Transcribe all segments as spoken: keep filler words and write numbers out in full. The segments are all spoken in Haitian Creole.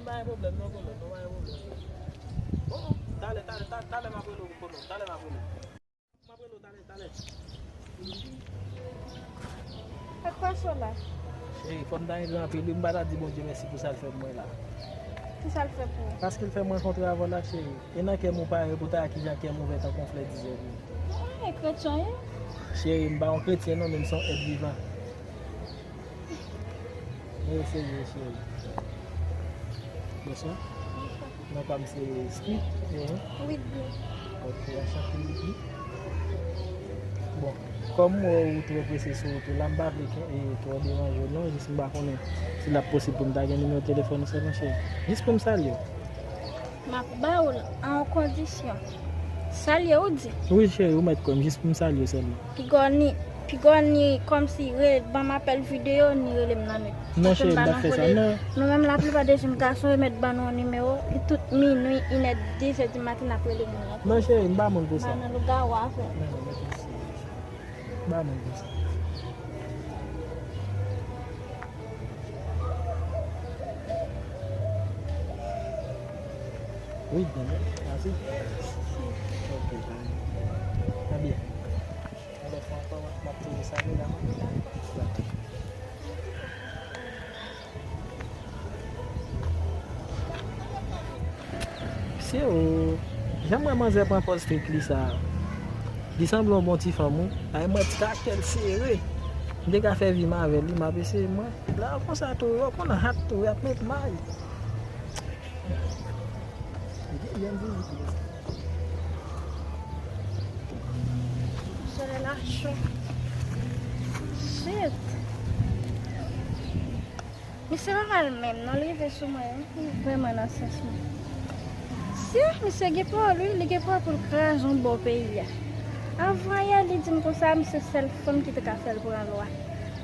Pa gen pwoblèm, non, kolonn, non, pa gen pwoblèm. O, o, talè, talè, ta- talè m ap rele w, kolonn, talè m ap rele w. M ap rele w talè, talè. Ak pa so la? Cheri, fò m ta renmen anpil, wi, m pa ta di Bondye mèsi pou sa l fè pou mwen la. Ki sa l fè pou ou? Paske l fè m rankontre avè w la, cheri. E nan kè m ou pare pou ta, kijan kè m ouvè tankou yon flè dizèt, wi. Ou pa yon kretyen, wi. Cheri, m pa yon kretyen, non, men m se yon èt vivan. Mwen eseye, cheri. Bonswa. Non pa m se Street, eh. Whitney. Ok, anchante, Whitney. Bon, kòm m wè ou trè prese sou wout ou la, m pa vle ke, eh, twò deranje w, non. Jis m pa konnen si l ap posib pou m ta gen nimewo telefòn ou sèlman, cheri. Jis pou m salye w. M ap ba w l an yon kondisyon. Salye w di? Wi, cheri, ou mèt kwè m, jis pou m salye w sèlman. Piga w ni, piga w ni kòmsi re-, ban m apèl videyo, ni rele m nan nwit. Non, cheri, m pa fè sa, non. Nou menm, laplipa de jenn gason, yo mèt ban nou yon nimewo, li tout minui, inè, dezè di maten, n ap rele moun nan. Non, cheri, m pa moun pou sa. Ba nan lougawou afè. Non, non, mèt M ba moun konsa. Wi, byen, mèsi. Ok, bye. Trè byen. Yon lòt fwa ankò, m ap touye sa, medam. Dakò. Mesye o, jan m wè manzè pran pòz trik li sa a. Li sanble yon bon ti fanm, wi. Ay, mwen ti karaktè l sere. M te ka fè vi m avè li, m ap eseye mwen. La konsa tou, yo konn hat tou, y ap met may. Li gen vizit wi. Solèy la cho. Shit. Misye pa mal menm non, li rive sou mwen wi, li vrèman nan sans mwen. Si, misye gen pawòl wi, li gen pawòl pou l kraze yon bò peyi a. Avan yè, li di m konsa, misye sèl fanm ki te ka fè l pran lwa.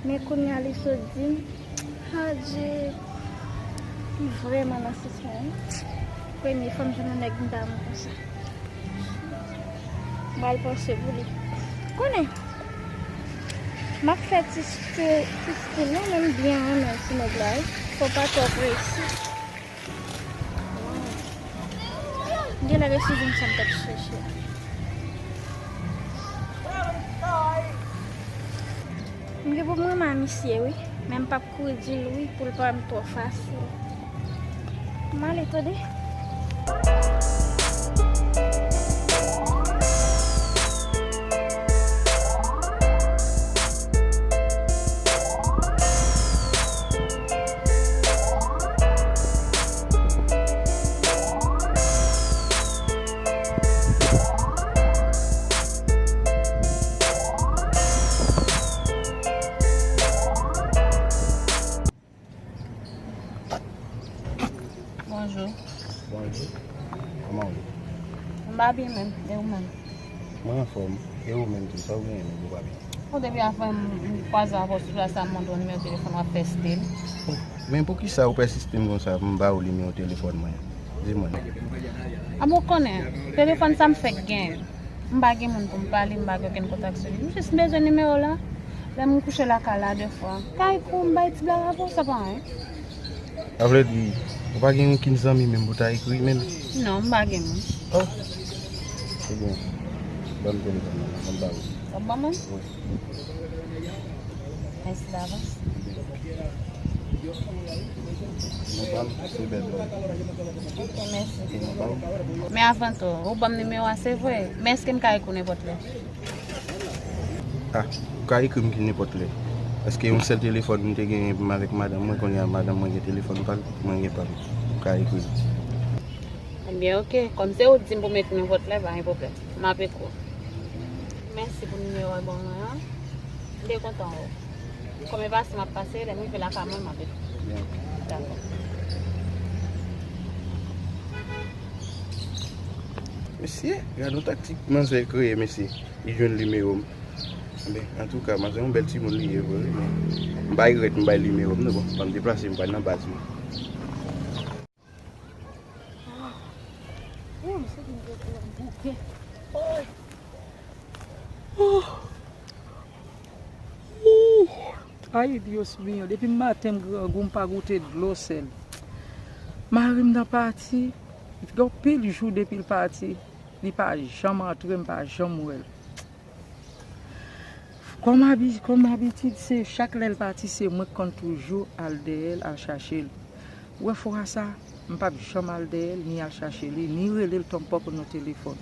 Men kounye a, li sot di m, adje, li vrèman nan sans mwen wi. Premye fanm jwenn yon nèg m damou konsa. M pral panse pou li. Konnen, m ap fè ti stil, ti stil non, men m byen renmen ti nèg la wi. Fò pa twò prese. Genlè resi vin sa m t ap chèche. M gen pou m renmen a misye wi, men m p ap kouri di l wi pou l pa wè m twò fasil. M ale tande. Bonjou. Bonjou. Kòman w ye? M pa byen menm, e ou menm? Mwen anfòm, e ou menm tou, sa w genyen menm, ou pa byen? Bon, depi avan m, m kwaze avè w sou plas la, m mande w nimewo telefòn, w ap fè stil. Men poukisa ou pèsiste m konsa pou m ba ou nimewo telefòn mwen? Di mwen. A bon, ou konnen, telefòn sa m fèk genyen. M pa gen moun pou m pale, m pa gen okenn kontak sou li. M jis bezwen nimewo w la. Lè m kouche lakay la defwa, m ka ekri w, m bay ti blag avè w, sa pa anyen. Sa vle di, ou pa gen okenn zanmi menm pou ta ekri menm? Non, m pa gen moun. Oh. Ebyen, ban m telefòn nan, ban m ba ou. W ap ban mwen? Wi. Mèsi davans. Nou ban m, se bèl lòt. Ok, mèsi. E nou ban m. Men avan tou, ou ban m nimewo a, se vre. Men èske m ka ekri w nenpòt lè? Ah, ou ka ekri m ki nenpòt lè. Paske yon sèl telefòn m te genyen pou m avèk madanm mwen, kounye a madanm mwen gen telefòn pa l, mwen gen pa m. Ou ka ekri m. Ebyen, ok. Kòm se ou di m pou m ekri nenpòt lè, pa gen pwoblèm. M ap ekri w. Mèsi pou nimewo w ban mwen an. M te kontan wè w. Kòm e pase m ap pase, lè m rive lakay mwen, m ap ekri w. Byen. Dakò. Mesye, gade yon taktik manzè kreye, mesye. Li jwenn nimewo m. Enben, antouka, manzè yon bèl timoun li ye vre, wi, men m pa regrèt m bay nimewo m, non, bon, ban m deplase, m pral nan baz mwen. Ay, Dios mío, depi maten m grangou, m pa goute dlo sèl. Mari m nan pati, gen anpil jou depi l pati, li pa janm antre, m pa janm wè l. Kòm abi-, kòm abitid, se chak lè l pati, se mwen k konn toujou al dèyè l, al chache l. Ou wè fwa sa, m p ap janm al dèyè l, ni al chache li, ni rele l tonpò pou nou telefòn.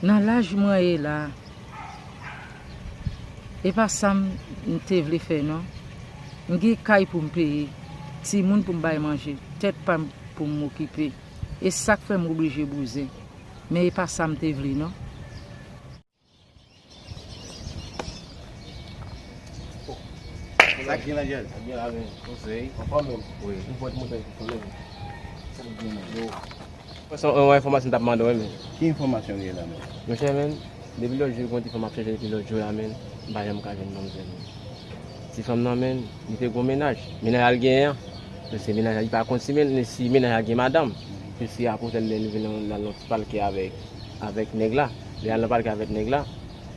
Nan laj mwen ye la, e pa sa m, m te vle fè non. M gen kay pou m peye, timoun pou m bay manje, tèt pa m pou m okipe. E sa k fè m oblije bouzen. Men e pa sa m te vle non. Sa k gen la, Jazz? Sa k gen la, men. Konsèy. Anfòm menm? Wi. Ou pot montay pou konnen. Sa k gen la? Yo. Mwen se yon, yon enfòmasyon m t ap mande w, men. Ki enfòmasyon w gen la, men? Monchè, men, depi lòt jou, gon ti fanm ap chèche depi lòt jou la, men. M pa janm ka jwenn manmzèl, men. Ti fanm nan, men, li te gon mennaj. Mennaj al genyen an. Paske mennaj la, li pa konn si men-, si mennaj la gen madanm. Paske apre lè li vin nan, nan, nan ti palke avèk, avèk nèg la. Lè al nan palke avèk nèg la,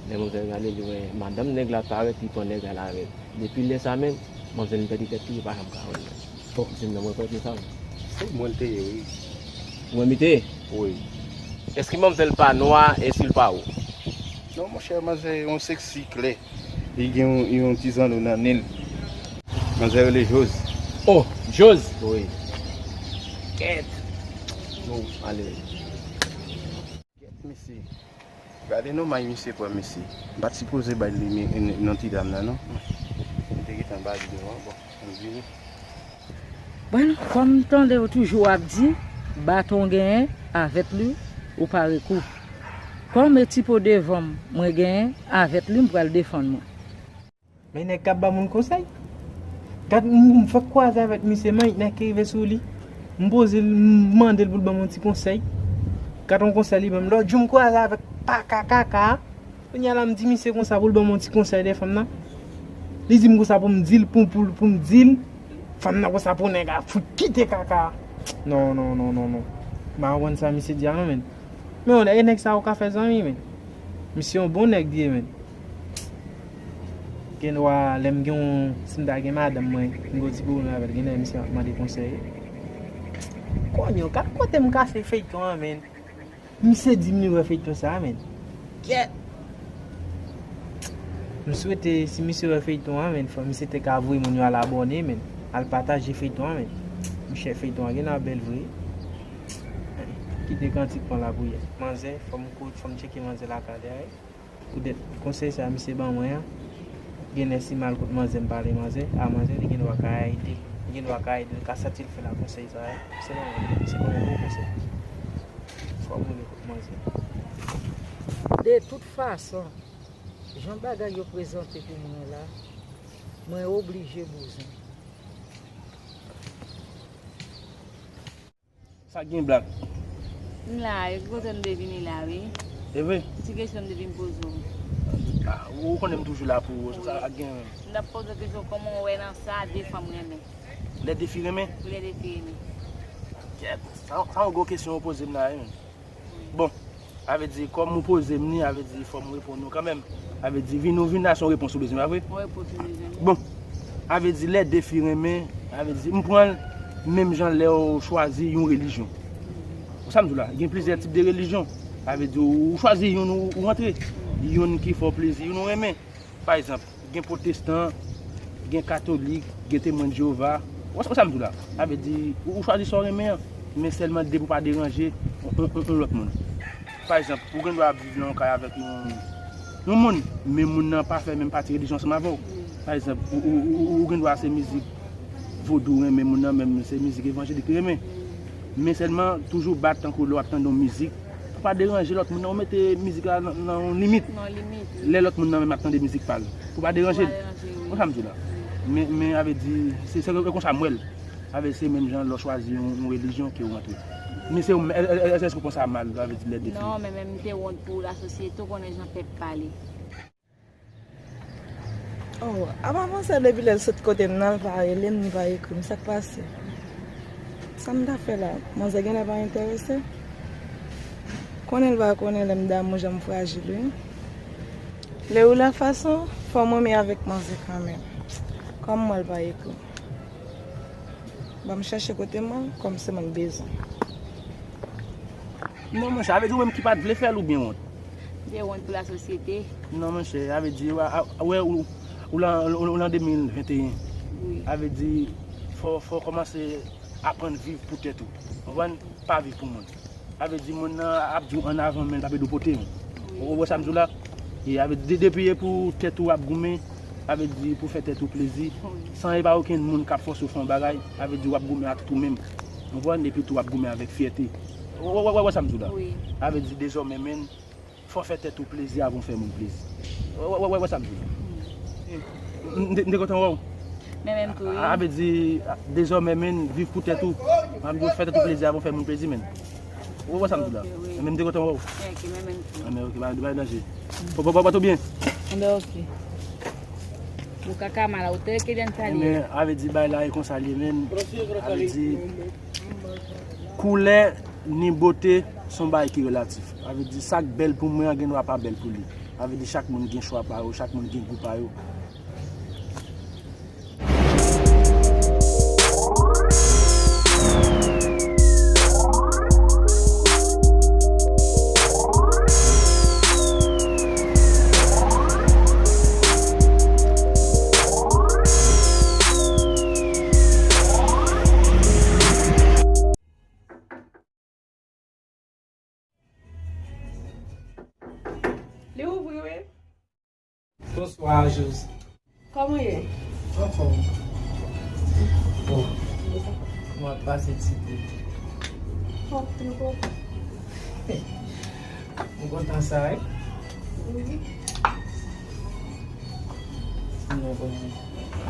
lè manmzèl gade, li wè madanm nèg la parèt, li pran nèg la avè l. Depi lè sa menm, manmzèl li pèdi tèt li, li pa janm ka wè l. Bon, se nan mwen pèdi sa. Se mwen l te ye, wi. Mwen mi te ye? Wi. Èske manmzèl pa nwa, èske l pa wo? Non, monchè, manzè yon seksi klè. Li gen yon, yon ti zanno nan nen l. Manzè rele Jose. Oh, Jose? Wi. Kèt. Non, ale. Kèt, mesye. Gade non may misye pran, mesye. M pa t sipoze bay li mi-, non ti dam nan, non. M te gentan ba li non an, bon, m vini. Bon, kòm m tande yo toujou ap di, baton genyen, avèk li, ou pare kou. Kòm e ti po devan m, mwen genyen, avèk li, m pral defann mwen. Men nèg k ap ba moun konsèy. Gad, m, m fèk kwaze avèk misye, men nèg ki rive sou li. M poze l, m mande l pou l ban m yon ti konsèy. Gad yon konsèy li ban m. Lòt jou, m kwaze avèk paka kaka. Kounye a la, m di misye konsa pou l ban m yon ti konsèy de fanm nan. Li di m konsa pou m di l, pou, pou, pou m di l. Fanm nan konsa pou nèg a fout kite kaka. Non, non, non, non, non. M pa konprann sa misye di a non, men. Men yon lè, e nèg sa yo ka fè zanmi, men. Misye yon bon nèg li ye, men. Gen dwa, lè m gen yon, si m ta gen madanm mwen, m gen yon ti pwoblèm avè l, gen lè misye ap mande konsèy. Konyo, gad kote m kase feyton an, men. Misye di m li wè feyton sa, men. Kèt! M swete, si misye wè feyton an, men, fò misye te ka voye moun yo al abòne, men. Al pataje feyton an, men. Monchè, feyton an gen nan bèl vre. Kite kantik pran lapriyè. Manzè, fò m kou-, fò m tcheke manzè lakay li a, wi. Poutèt konsèy sa misye ban mwen an, genlè si m al kot manzè m pale manzè, a manzè li gendwa ka ede. Li gendwa ka ede, li ka santi l fè la konsèy sa, wi. Se ban mwen, se ban mwen bon konsèy. Fò m rele kot manzè. De tout fason, jan bagay yo prezante pou mwen la, mwen oblije bouzen. Sa k gen, Black? M la, e kote m te vini la, wi. E vre? Ti kesyon m te vin poze w. Ah, ou konnen m toujou la pou ou. Sa k gen? M t ap poze w kesyon, kòman w wè nan sa, de fanm renmen? Lè de fi renmen? Wi, lè de fi renmen. Kèt, sa, sa yon gwo kesyon ou poze m la, wi. Bon, sa vle di, kòm ou poze m li, sa vle di, fò m reponn ou kanmenm. Sa vle di, vin ou vin la, se yon repons ou bezwen, pa vre? Yon repons ou bezwen. Bon, sa vle di, lè de fi renmen, sa vle di, m pran l menm jan lè w chwazi yon relijyon. Ou sa m di w la, gen plizyè tip de relijyon. Sa vle di, ou chwazi youn ou, ou rantre. Youn ki fè w plezi, youn ou renmen. Pa egzanp, gen pwotestan, gen katolik, gen temwen de Jewova. Ou sa m di w la? Sa vle di, ou, ou chwazi sa w renmen an, men sèlman depi w pa deranje yon, yon, yon, yon lòt moun. Pa egzanp, ou gen dwa ap viv nan yon kay avèk yon, yon moun, men moun nan pa fè menm pati relijyon ansanm avè w. Pa egzanp, ou, ou, ou, ou, ou gen dwa se mizik vodou renmen, moun nan menm se mizik evanjelik li renmen. Men sèlman, toujou bat tankou lè w ap tande yon mizik, pou pa deranje lòt moun nan, ou mete mizik la nan, nan yon limit. Nan limit, wi. Lè lòt moun nan menm ap tande mizik pa l, pou pa deranje l. Pou pa deranje, wi. Ou konn sa m di w la? Men, men, sa vle di, se, se konsa m wè l. Sa vle di, se menm jan lè w chwazi yon, yon relijyon ke w rantre. Men se, e, e, e, èske w pran sa mal, sa vle di, lè de fi? Non, men menm m te wont pou lasosyete, w konnen jan pèp pale. Oh, apa manzè depi lè l sot kote m nan, l pa rele m, li pa ekri m, sa k pase? Sa m ta fè la? Manzè genlè pa enterese. Konnen l pa konnen lè m damou, jan m frajil, wi. Lè ou la fason, fò m renmen avèk manzè kanmenm. Kòm m wè l pa ekri m. Ban m chèche kote m an, kòm se mwen k bezwen. Non, monchè, a vle di ou menm ki pa t vle fè l oubyen wont? Gen wont pou lasosyete. Non, monchè, a vle di, a, a, wè, ou, ou lan, ou, ou lan de mil venteyen. Wi. A vle di, fò, fò w kòmanse aprann viv pou tèt ou. Ou konprann? Pa viv pou moun. A vle di, moun nan ap di w ann avan, men l p ap ede w pote yon. Ou, ou wè sa m di w la? E a vle di, de-, depi e pou tèt ou w ap goumen, a vle di, pou fè tèt ou plezi, wi, san e pa okenn moun k ap fòse w fè yon bagay, a vle di, w ap goumen ak tout ou menm. Ou konprann? Epi tou, w ap goumen avèk fyète. Ou, ou, ou, ou wè sa m di w la? Wi. A vle di, dezòmè, menn, fò w fè tèt ou plezi avan w fè moun plezi. Ou, ou, ou, ou wè sa m di w la? M, m, m te kontan wè w. Men menm tou, wi. A, a vle di, dezòmè, menn, viv pou tèt ou. An, fè tèt ou plezi avan w fè moun plezi, menn. Ou wè sa m di w la? Ok, wi. Men m te kontan wè w. Ok, men menm tou. A, men ok, pa, pa danje. Pò, pò, pò, pòte w byen. Enben, ok. Ou kaka mal, ou te reke byen salye. Men, a vle di, bay la, e konsa l ye, menn. A vle di, koulè ni bote, se yon bagay ki relatif. A vle di, sa k bèl pou mwen an, gen dwa pa bèl pou li. A vle di, chak moun gen chwa pa yo, chak moun gen gou pa yo. Li ouvri, wi. Bonswa, Jose. Kòman w ye? Anfòm. Bon. Kòman w ap pase ti bout? Fòk twò. M kontan sa, wi. Wi. Sinon, kòman?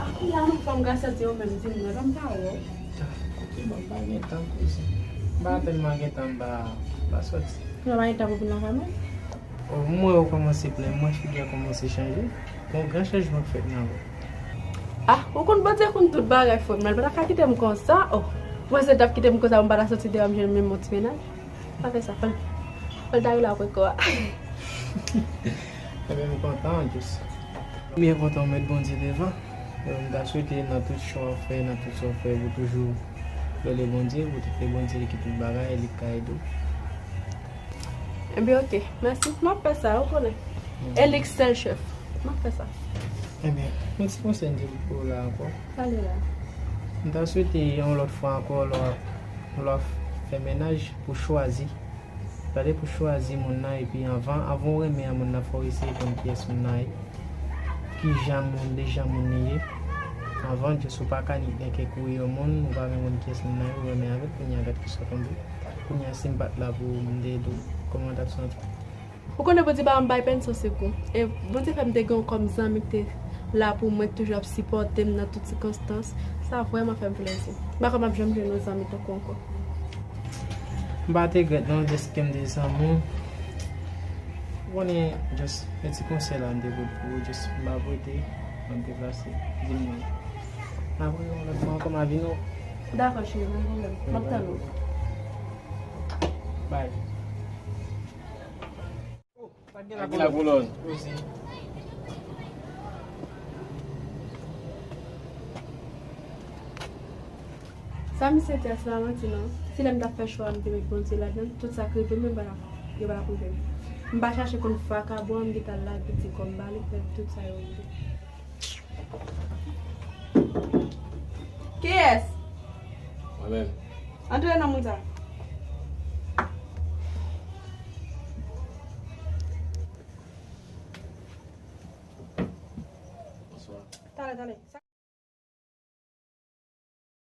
Akounye a, nou fanm ka santi yo menm, di m, mwen pa m pa wè w. Ah, ok, bon, m pa gen tan pou sa. M pa tèlman gen tan, m pa, m pa sòti. Ou pa gen tan pou vin lakay mwen? Oh, m wè ou kòmanse plenyen, m wè figi a kòmanse chanje. Gon gran chanjman k fèt nan ou. Ah, ou konn Bondye konn tout bagay, frè m nan, li pa ta ka kite m konsa. Oh, Bondye t ap kite m konsa, m pa ta soti deyò, m jwenn menm yon ti mennaj. Pa fè sa, fò l, fò l ta rele apre kò a. Ebyen, m kontan, Jose. M byen kontan ou met Bondye devan. Euh, m ta swete nan tout chwa w fè, nan tout sa w fè, pou toujou rele Bondye, pou te fè Bondye li ki tout bagay, li k ka ede w. Ebyen, ok. Mèsi. M ap fè sa, ou konnen. Mhm. E li k sèl chèf. M ap fè sa. Ebyen, yon ti konsèy m te pou w la ankò. Pale la. M ta swete yon lòt fwa ankò, lè w ap, lè w ap fè mennaj, pou chwazi. Gade pou chwazi moun nan, epi anvan, anvan w renmen yon moun nan, fò w eseye konn kiyès moun nan ye. Kijan moun, dejan moun li ye. Anvan, jis ou pa ka nèk kouye yon moun, ou pa menm konn kiyès moun nan ye, ou renmen avè l, kounye a gad kisa w tonbe. Kounye a, si m pa t la pou ou, m te ede w, kòman w t ap santi w? Ou konnen Bondye pa janm bay pèsonn sekou. E Bondye fè m te gen w kòm zanmi ki te la pou mwen, ki toujou ap sipòte m nan tout sikonstans. Sa vrèman fè m plezi. M pa kwè m ap janm jwenn yon zanmi tankou w ankò. M pa t regrèt non, dèske m te zanmi w. Ou konnen, just, yon ti konsèy la m te pot pou ou, just, m pa pou rete, m ap deplase, di m non. Apre, yon lòt fwa ankò, m a vin wè w. Dakò, cheri, pa gen pwoblèm. M ap tann ou. Bye. Sa k gen la pou lòn? Sa misye di a, se pa manti non. Si lè m t ap fè chwa a, m te met Bondye ladan l, tout sa k rive m yo, m pa t ap, yo pa t ap rive m. M pa chache konn vakabon an, m gentan lage ti kò m ba li, fè tout sa yo rive. Kiyès? Mwen menm. Antre non, moun sa. Bonswa. Talè, talè.